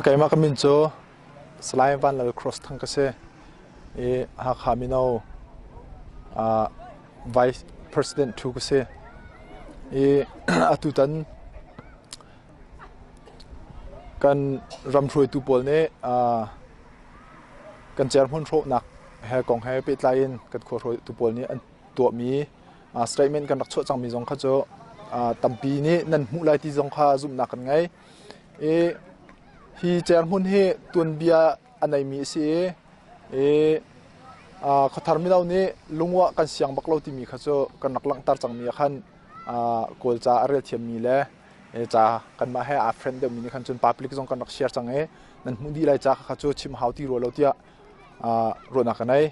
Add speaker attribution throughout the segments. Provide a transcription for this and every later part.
Speaker 1: Keimah ka min cu Salai Van Lal Cross Thang ka si i Hakha mino Vice President ṭhu ka si. I atutan kan ram hruaitu pawl nih kan cerhmun hrawhnak he kong he pehtlai in kan khua hruaitu pawl nih an tuahmi statement kan rak chuah cangmi zong kha cu tampi nih nan hmuh lai ti zong kha zumhnak kan ngei. I hi cerhmun hi tuanbia a neimi a si i khuathar mino nih lungwah kan siang bak lo timi kha cu kan rak langhter cangmi ah khan Kawlca a rel thiammi le ca kanmah he aa friend deuhmi nih khan cun public zong kan rak share cang i nan hmuh dih lai ca kha cu chim hau ti rua lo tiah ruahnak ka nei.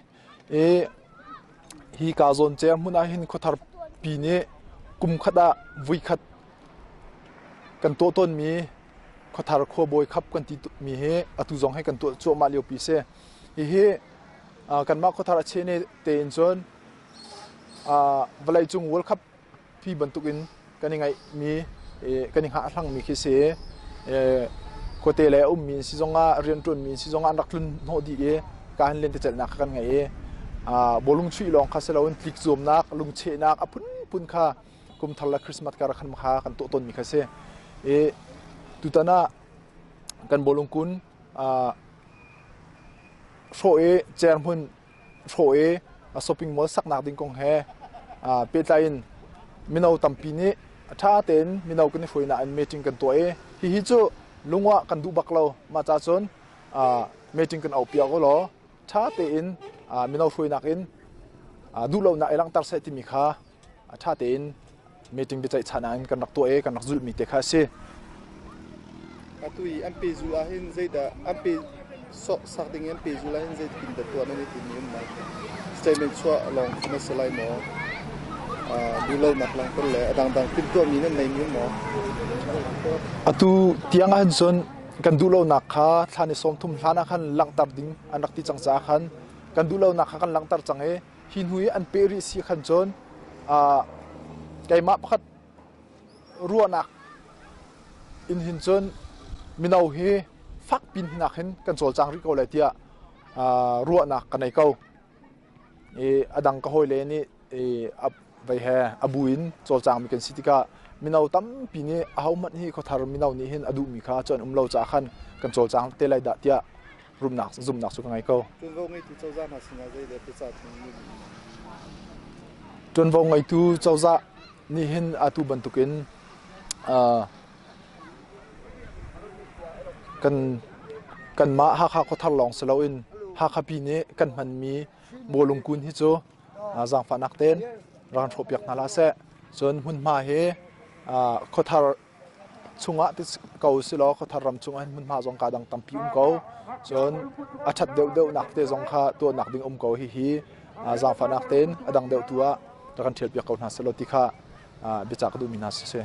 Speaker 1: I hi ka zawn cer hmun ah hin khuathar pi nih kum khat ah vui khat kan tuah tawnmi khuathar khuabawi khap kan ti mi hi atu zong hi kan tuah cuahmah lio pi si. Hihi kanmah khuathar a chene tein cun vawleicung World Cup pi bantukin kan i ngaihmi kan i hngahhlangmi khi si. Khuate lei a ummi si zongah rianṭuanmi si zongah an rak tlun hnawh dih i ka han lentecelhnak kha kan ngei i bawlung chuih lawng kha si loin tlik zuamnak, lungchehnak a phunphun kha kumthar le Christmas kar khan kha kan tuah tawnmi kha si. I tutan ah kan bawlung kun hrawh i cerhmun hrawh i shopping mall saknak ding kong he pehtlai in mino tampi nih a ṭha tein mino kan i hruainak in meeting kan tuah i hihi cu lungwah kan duh bak lo. Mah ca cun meeting kan auhpiak u law ṭha tein mino hruainak in duhlonak i langhter seh timi kha ṭha tein meeting biaceihchan ah in kan rak tuah i kan rak zulhmi te kha a si.
Speaker 2: Atu i an pehzul ahhin zeidah an pe sak ding i an pehzul ahhin zeitin dah tuah nan i timmi um lai? Statement chuah lawng khi na si lai maw? Duhlonak langhter le a dangdang timhtuahmi nan neimi um maw?
Speaker 1: Atu tiang ahhin cun kan duhlonak kha thla ni 30 hlan ah khan langhter ding an rak ti cang caah khan kan duhlonak kha kan langhter cang i hi hnu i an peh rih si khan cun keimah pakhat ruahnak in hin cun mino hi fak pin hinak hin kan cawlcang rih ko lai tiah ruahnak ka nei ko. I a dang ka hawile nih vei he a bu in cawlcangmi kan si tikah mino tampi nih ahohmanh hi khuathar mino nih hin a duhmi kha cu an um lo caah khan kan cawlcang te lai dah tiah rumnak zumnak cu ka ngei ko.
Speaker 2: Ṭuanvo ngeitu cozah hna sinah zeidah biacah thing
Speaker 1: Ṭuanvo ngeitu cozah nih hin atu bantukin kan kanmah Hakha khuathar lawng si loin Hakha pi nih kan hmanmi bawlung kun hi cu zaangfahnak tein rak kan hrawhpiak hna hlah seh. Cun hmunhma hi khuathar chungah ti ko silaw khuathar ram chungah hin hmunhma zong kaa dang tampi um ko. Cun a ṭhat deuhdeuhnak te zong kha tuahnak ding um ko. Hihi zaangfahnak tein a dang deuh tu ah rak kan ṭhialpiak ko hna sehlaw ti kha biacah ka duhmi hna si.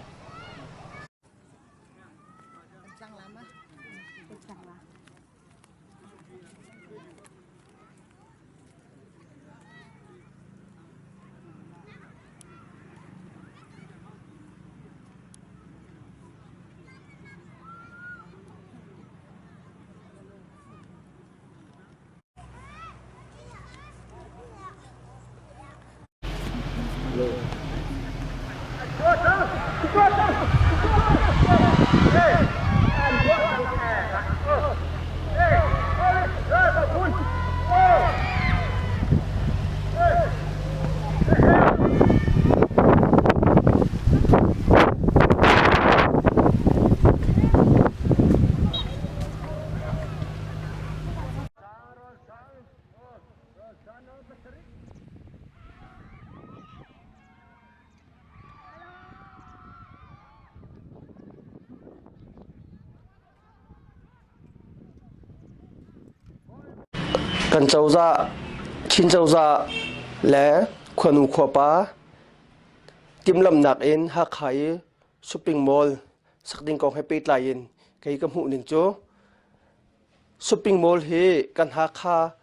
Speaker 3: Kan cozah, Chin cozah le khuanu khuapa timhlamhnak in Hakha i shopping mall sak ding kong he pehtlai in kei ka hmuh ning cu shopping mall hi kan Hakha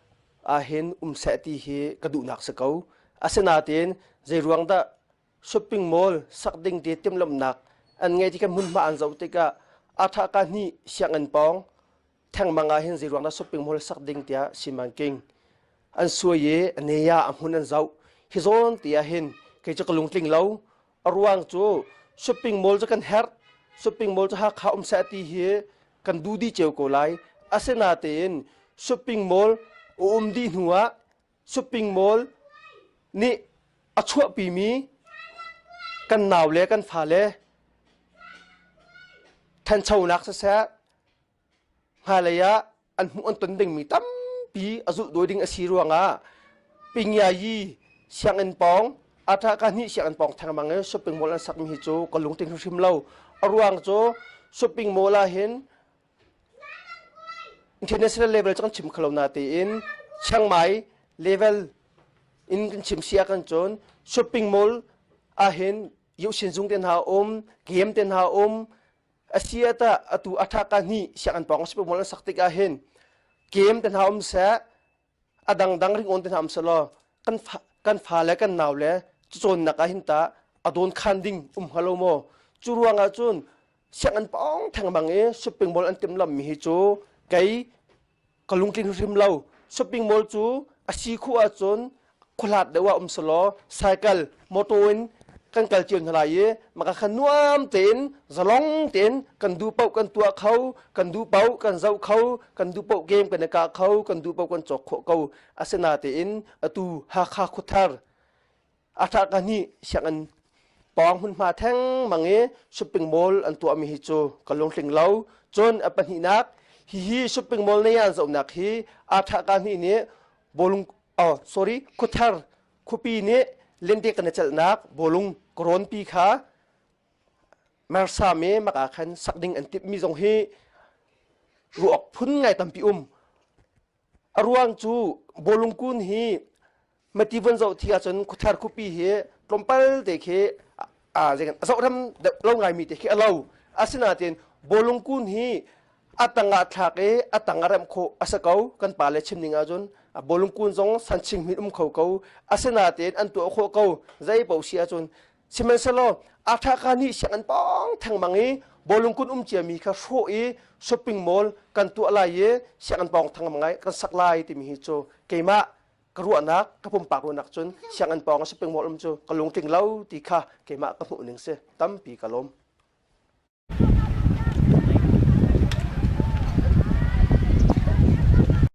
Speaker 3: ahhin um seh ti hi ka duhnak si ko. Asinain zeiruang dah shopping mall sak ding ti timhlamhnak an ngei ti kan hmunhma an zoh tikah Atha ka hnih sianginn pawng thengmang ah hin zeiruang dah shopping mall sak ding tiah simanking an suai i a neya a hmun an zoh. Hi zawn ti ah hin kei cu ka lungtling lo. A ruang cu shopping mall cu kan herh. Shopping mall cu Hakha um seh ti hi kan duh dih cio ko lai. Asinatein shopping mall a um dih hnu ah shopping mall nih a chuahpimi kan nau le kan fale thanchonak siseh hmailei ah an hmuh an ton dingmi tampi a zulhdawi ding a si ruangah Pingyayi sianginn pawng Aṭahkahnih sianginn pawng thengmang i shopping mall an sakmi hi cu ka lungtling hrimhrim lo. A ruang cu shopping mall ah hin international level cu kan chim kho lo natein Chiang Mai level in kan chim si ah kan cun shopping mall ah hin Yohsin zung te hna um, game te hna um, a si ah tah atu a ṭha ka hnih sianginn pawng shopping mall an sak tik ah hin game te hna um seh, a dangdang ringawn te hna um selaw kan fa, kan fa le kan nau le cawnnak ah hin tah a dawn khan ding um hnga lo maw? Cu ruang ah cun sianginn pawng thengmang i shopping mall an timhlamh mi hi cu kei ka lungtling hrim lo. Shopping mall cu a si khawh ahcun khuahlat deuh ah um selaw cycle motor in kan kal cio hna lai i maka khan nuam tein zalong tein kan duh paoh kan tuah kho, kan duh paoh kan zoh kho, kan duh paoh game kan i kah kho, kan duh paoh kan cawk khawh ko. Asinatein atu Hakha khuathar a ṭha ka hnih sianginn pawng hmunhma thengmang i shopping mall an tuahmi hi cu ka lungtling lo. Cun a pahnihnak, hihi shopping mall nei an zohnak hi a ṭha ka hnih nih bawlung oh sorry khuathar khuapi nih lente kan i celhnak bawlung karawnpi kha mersam i maka khan sak ding an timhmi zong hi ruak phun ngai tampi um. A ruang cu bawlung kun hi mati von zoh thi ahcun khuathar khuapi hi tlawmpal te khi a zohram deuh lo ngaimi te khi a lo. Asinain bawlung kun hi a tang ah thlak i a tang a remh khawh a si ko. Kan pa le chim ning ahcun bawlung kun zong sanching hmin um kho ko. Asinain an tuah khawh ko zei paoh si ahcun. Sihmanhsehlaw a nih sianginn pawng thengmang i bawlung kun um ciami kha hrawh i shopping mall kan tuah lai i sianginn pawng thengmang ai kan sak lai timi hi cu keimah ka ruahnak, ka pumpak ruahnak cun sianginn pawng shopping mall um cu ka lungtling lo ti kha keimah ka hmuh ning si. Tampi ka lawm.